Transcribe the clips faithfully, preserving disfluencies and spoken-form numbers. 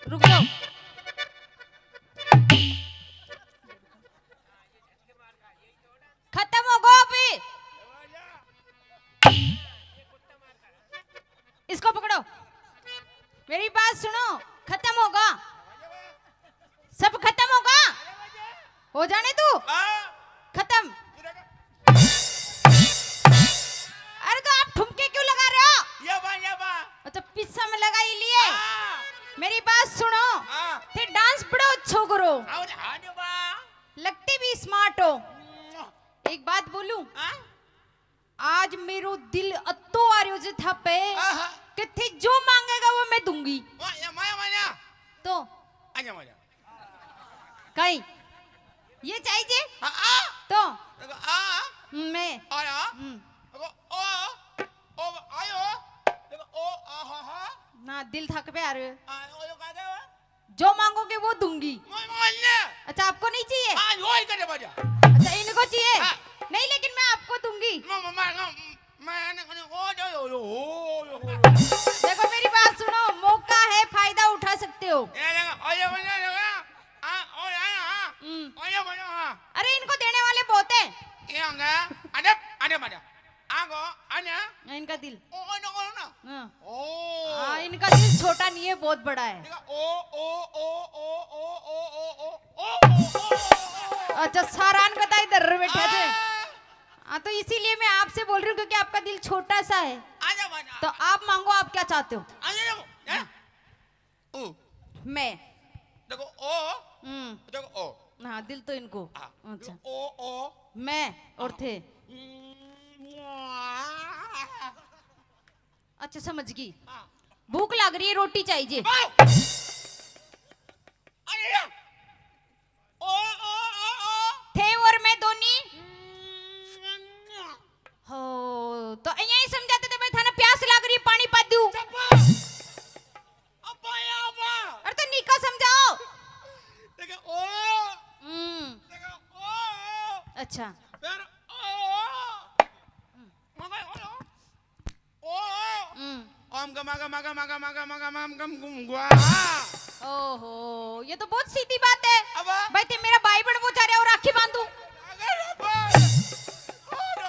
रुक जाओ। खत्म हो गो अभी। इसको पकड़ो, मेरी बात सुनो, खत्म होगा, सब खत्म होगा, हो जाने तू। खत्म। अरे तो आप ठुमके क्यों लगा रहे हो? ये बा, ये बा। अच्छा, पिस्सा में लगा ही लिए। हाँ। मेरी बात सुनो। हाँ। थे डांस बड़ो अच्छो करो। और हाँ जो बा। लगते भी स्मार्ट हो। मुआ। एक बात बोलूं? हाँ? आज मेरो दिल अत्तो आ रह्यो जे था पे आहा। कि थे जो मांगेगा वो मैं दूंगी। वाह, या माया, माया। तो आजा, माया। कहीं ये चाहिए? हाँ, आ। तो देखो, आ। मैं। आया। हम्म। देखो, ओ, ओ, आयो। देखो, ओ, आ, हा, हा। ना, दिल थक पे आ रहे। आ, ओ, यो कह दे। जो मांगोगे वो दूंगी। मैं, मैं ले। अच्छा, आपको नहीं चाहिए? हाँ, यो ही करे बजा। अच्छा, इनको चाहिए? हाँ। नहीं, लेकिन मैं आपको दूंगी। मैं, मैं, मैं, मैं, मैं, मैं, ओ, यो, यो, यो, ओ, यो, यो। देखो, मेरी बात सुनो, मौका है, फायदा उठा सकते हो। ये देखो, ओ, ये बजा, ये बजा। हाँ, ओ, हाँ, हाँ। हम्म। ओ, ये बजा, हाँ। अरे, इनको देने वाले बहुत हैं। ये आ गया। अरे, अरे, बजा। आगो, आने। इनका दिल। ओ, ओ, नो, ओ, ना। हाँ। ओ। हाँ, इनका दिल छोटा नहीं है, बहुत बड़ा है। देखा, ओ, ओ, ओ। अच्छा, सारान का तो इधर बैठा थे। आ। हाँ, तो इसीलिए मैं आपसे बोल रही हूँ, क्योंकि आपका दिल छोटा सा है। आजा, आजा। तो आप मांगो, आप क्या चाहते हो? आजा, आजा। ओ। मैं। देखो, ओ। हम्म। देखो, ओ। हाँ, दिल तो इनको। हाँ। अच्छा। ओ, ओ। मैं और हाँ। थे। हम्म। अच्छा, समझ गई। हाँ। भूख लग रही है, रोटी चाहिए। बाओ। अरे। ओ, ओ, ओ, ओ। थे और मैं दोनी। हो, तो यही समझाते थे भाई, थाने प्यास लग रही है, पानी पा दूं। चुप। अब्बा या अब्बा। अरे तो नीका समझाओ। देखो, ओ। हम्म। देखो, ओ। अच्छा। फिर, ओ। मगर, ओ। ओ। हम्म। ओम गमा गमा गमा गमा गमा गमा गम गुम गुआ। ओहो, ये तो बहुत सीधी बात है। अब? भाई, ते मेरा भाई बन वो जा रहा और राखी बांधू। अगर अब? और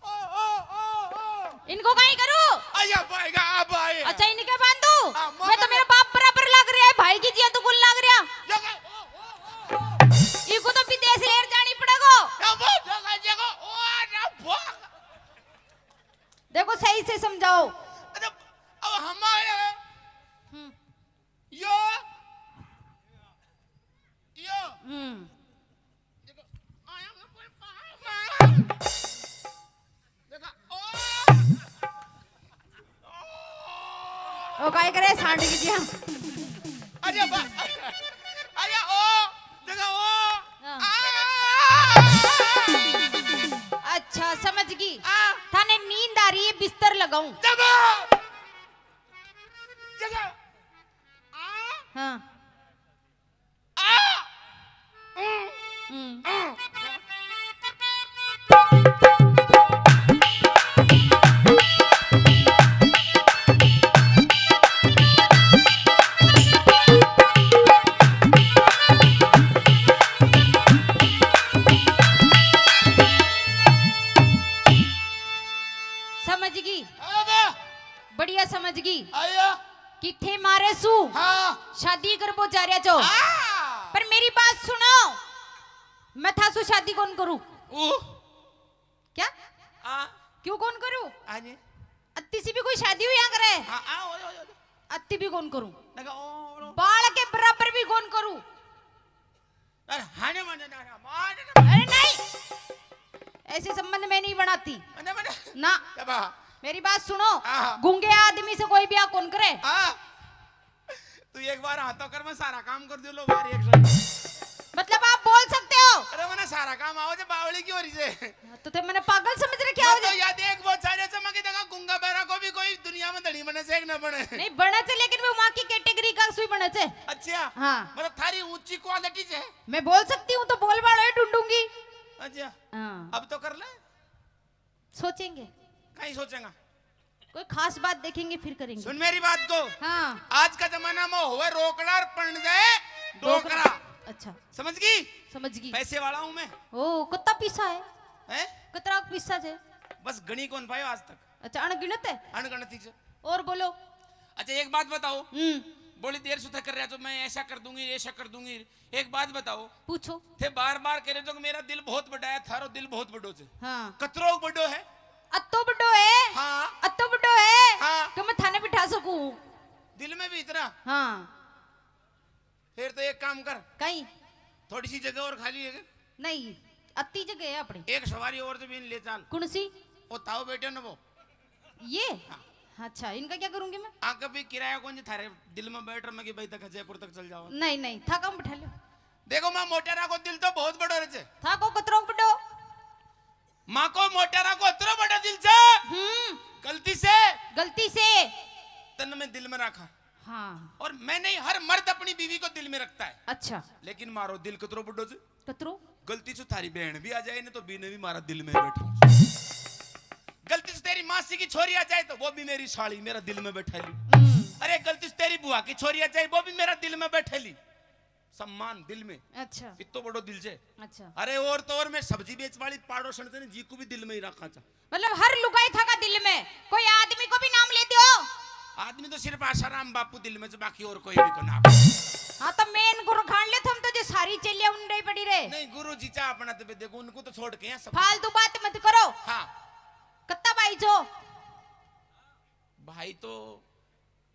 ओ, ओ, ओ, ओ। इनको कहीं करूँ? आया भाई का, आ भाई। अच्छा, इनके बांधू? हाँ, मैं तो मम्मा मेरा बाप बराबर लग रहा है, भाई की जिया तो कुल लग रहा। जगह, ओ, ओ, ओ, ओ। इनको तो विदेश लेर जानी पड़ेगो। ना वो जगह, जगह, ओ, ना वो। देखो, सही से समझाओ। अरे, अब हमारे हम्म। यो, यो। हम्म। देखो, आया मैं कोई पागल। देखो, ओ। ओ काय करे सांड की जिया। अरे बा-, अरे ओ, देखो ओ। हाँ। आ। अच्छा, समझ गई। आ। थाने नींद आ रही है, बिस्तर लगाऊं? जगह। जगह। आ। हाँ। आ। हम्म। हम्म। समझ गई? हाँ बा। बढ़िया समझ गई। आया। कि थे मारे सू। हाँ। शादी करबो जा रहा छो। हाँ। पर मेरी बात सुनो, मैं था सू शादी कौन करूँ? ओ। क्या? हाँ। क्यों कौन करूँ? हाँ जी। अत्ती सी भी कोई शादी हो यहाँ करे? हाँ, हाँ, ओ, ओ, ओ। अत्ती भी कौन करूँ? देखा, ओ, ओ, ओ। बाल के बराबर भी कौन करूँ? अरे, हाने माने ना, ना, माने ना। अरे नहीं, ऐसे संबंध मैं नहीं बनाती। मने, मने। ना। क्या बा? मेरी बात सुनो, हाँ, हाँ। गूंगे आदमी से कोई ब्याह कौन करे? हाँ। तू एक बार हाँ तो कर, मैं सारा काम कर दूं, लो बार एक साथ। मतलब आप बोल सकते हो? अरे, मने सारा काम आओ जे बावली की हो रही से। तो थे मने पागल समझ रखे हो? तो याद एक बहुत सारे से मगे देखा, गूंगा बहरा को भी कोई दुनिया में धनी बने से एक ना बने। नहीं बने से, लेकिन वो वहाँ की कैटेगरी का सुई बने से। अच्छा। हाँ। मतलब थारी ऊंची क्वालिटी से। मैं बोल सकती हूँ तो बोल वालों ही ढूंढूंगी। अच्छा। हाँ। अब तो कर ले। सोचेंगे। कहीं सोचेगा। कोई खास बात देखेंगे, फिर करेंगे। सुन मेरी बात को। हाँ। आज का जमाना में होवे रोकड़ा और पड़ जाए डोकरा। अच्छा। समझ गई? समझ गई। पैसे वाला हूँ मैं। ओ, कितना पैसा है? हैं? कितना पैसा है? बस गणी कौन पायो आज तक। अच्छा, अनगिनत है? अनगिनत ही है। और बोलो। अच्छा, एक बात बताओ। हम्म। बोली देर सुधा कर रहा तो मैं ऐसा कर दूंगी, ऐसा कर दूंगी। एक बात बताओ। पूछो। थे बार बार कह रहे हो कि मेरा दिल बहुत बड़ा है, थारो दिल बहुत बड़ो छे। हाँ। कतरो बड़ो है? अत्तो बड़ो है। हाँ। अत्तो बड़ो है। हाँ। कि मैं थाने बिठा सकूं। दिल में भी इतना? हाँ। फिर तो एक काम कर। कहीं? थोड़ी सी जगह और खाली है क्या? नहीं, अत्ती जगह है अपनी। एक सवारी और जमीन ले चल। कौन सी? वो ताऊ बैठे ना वो। ये? हाँ। अच्छा, इनका क्या करूंगी मैं? आके भी किराया कौन जी थारे दिल में बैठ रहा, मैं कि भाई तक जयपुर तक चल जाओ। नहीं, नहीं, था कम बैठा लो। देखो माँ, मोटेरा को दिल तो बहुत बड़ो रहे। था को कतरो बड़ो? माँ को मोटेरा को इतना बड़ा दिल छे। हम्म। गलती से। गलती से। तन में दिल में रखा। हाँ। और मैंने ही, हर मर्द अपनी बीवी को दिल में रखता है। अच्छा। लेकिन मारो दिल कतरो बड़ो छे। कतरो? गलती से थारी बहन भी आ जाए ना, तो बीने भी मारा दिल में बैठा। गलती से तेरी मासी की छोरी आ जाए, तो वो भी मेरी साली, मेरा दिल में बैठा ली। हम्म। अरे, गलती से तेरी बुआ की छोरी आ जाए, वो भी मेरा दिल में बैठा ली। सम्मान दिल में। अच्छा। इतो बड़ो दिल छे। अच्छा। अरे, और तो और मैं सब्जी बेच वाली पाड़ोसण से जी को भी दिल में ही रखा था। मतलब हर लुगाई था का दिल में, कोई आदमी को भी नाम ले दो। आदमी तो सिर्फ आसाराम बापू दिल में छे, बाकी और कोई भी को नाम। हाँ, तो मेन गुरु खान ले, थम तो जो सारी चेलियां उंडे ही पड़ी रहे। नहीं, गुरु जी चाह अपना तो देखो, उनको तो छोड़ के हैं सब। फालतू बात मत करो। हाँ। कत्ता भाई छो? भाई तो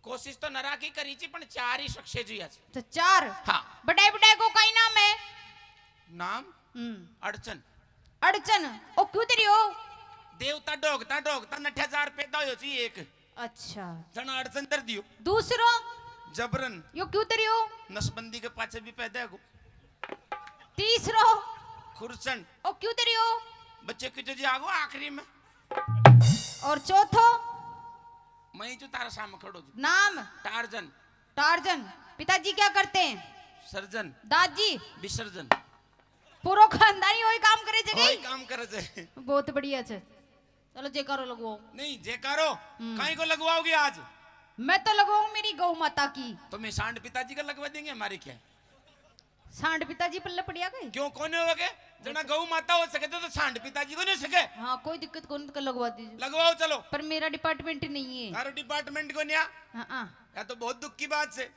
कोशिश तो नरा की करी थी, पण चार ही सक्सेस हुई आज। तो चार? हाँ। बड़े बड़े को कई नाम है? नाम? हम्म। अड़चन। अड़चन। ओ क्यों तेरी हो? देवता ढोकता ढोकता नठे हजार पैदा हो सी एक। अच्छा। जना अड़चन धर दियो। दूसरो? जबरन। यो क्यों तेरी हो? नसबंदी के पाछे भी पैदा है को। तीसरो? खुरचन। ओ क्यों तेरी हो? बच्चे की जो जी आगो आखिरी में। और चौथो? मैं जो तारा सामने खड़ो जी। नाम? टार्जन। टार्जन। पिताजी क्या करते हैं? सर्जन। दादी? विसर्जन। पूरो खानदानी वही काम करे छे वही कई? काम करे छे। बहुत बढ़िया छे। चलो जयकारो लगवाओ। नहीं, जयकारो हम्म। काई को लगवाओगी आज? मैं तो लगवाऊं मेरी गौ माता की। तो मैं सांड पिताजी का लगवा देंगे, हमारे क्या? सांड पिताजी पल्ले पड़िया गए? क्यों, कौन हो गए? जना गौ माता हो सके तो, तो सांड पिताजी को नहीं हो सके? हाँ, कोई दिक्कत कौन, तो लगवा दीजिए। लगवाओ, चलो। पर मेरा डिपार्टमेंट नहीं है। तारो डिपार्टमेंट को नहीं आ? हाँ, हाँ। या तो बहुत दुख की बात से।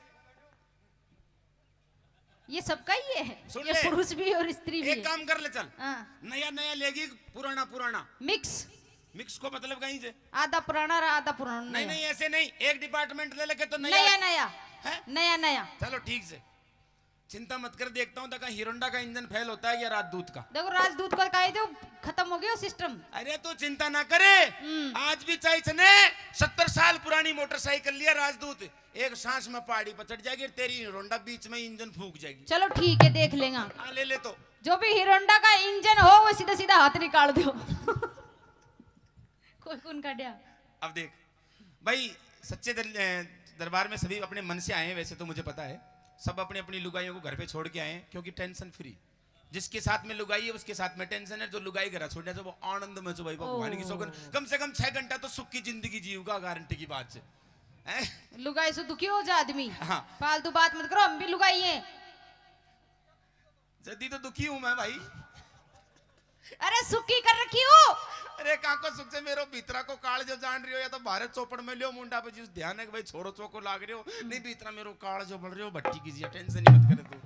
ये सबका ही है। सुन ये ले। पुरुष भी और स्त्री भी एक है। काम कर ले, चल। हाँ। नया नया लेगी, पुराना पुराना। मिक्स। मिक्स को मतलब कहीं से? आधा पुराना और आधा पुराना नहीं, नया। नहीं, ऐसे नहीं। एक डिपार्टमेंट ले लेके तो नया। नया नया। हैं? नया नया। चलो ठीक से। चिंता मत कर, देखता हूँ तक हीरोंडा का इंजन फेल होता है या राजदूत का। देखो, राजदूत का कहे तो खत्म हो गया सिस्टम। अरे तू चिंता ना करे, हम्म। आज भी चाहे इसने सत्तर साल पुरानी मोटरसाइकिल लिया राजदूत, एक सांस में पहाड़ी पर चढ़ जाएगी, तेरी हीरोंडा बीच में इंजन फूक जाएगी। चलो ठीक है, देख लेंगा। हाँ, ले ले तो। जो भी हीरोंडा का इंजन हो वो सीधा सीधा हाथ निकाल दो। कोई कौन काढ़िया? अब देख भाई, सच्चे दर-, ए, दरबार में सभी अपने मन से आए हैं, वैसे तो मुझे पता है सब अपनी अपनी लुगाइयों को घर पे छोड़ के आए हैं, क्योंकि टेंशन फ्री। जिसके साथ में लुगाई है उसके साथ में टेंशन है, जो लुगाई घर छोड़ जाए वो आनंद में छो भाई, भगवान की ओ। सौगन, कम से कम छह घंटा तो सुख की जिंदगी जीवगा, गारंटी की बात है। हैं? लुगाई से दुखी हो जा आदमी। हाँ। फालतू बात मत करो, हम भी लुगाई हैं। जदी तो दुखी हूँ मैं भाई। अरे सुखी कर रखी हूँ। अरे काको सुख से मेरो भीतरा को काल जो जान रही हो, या तो बाहर चौपड़ में लियो मुंडा पे जिस ध्यान है कि भाई छोरो चौको लाग रहे हो, नहीं भीतरा मेरो काल जो बढ़ रहे हो, भट्टी कीजिए, टेंशन ही मत करे तू।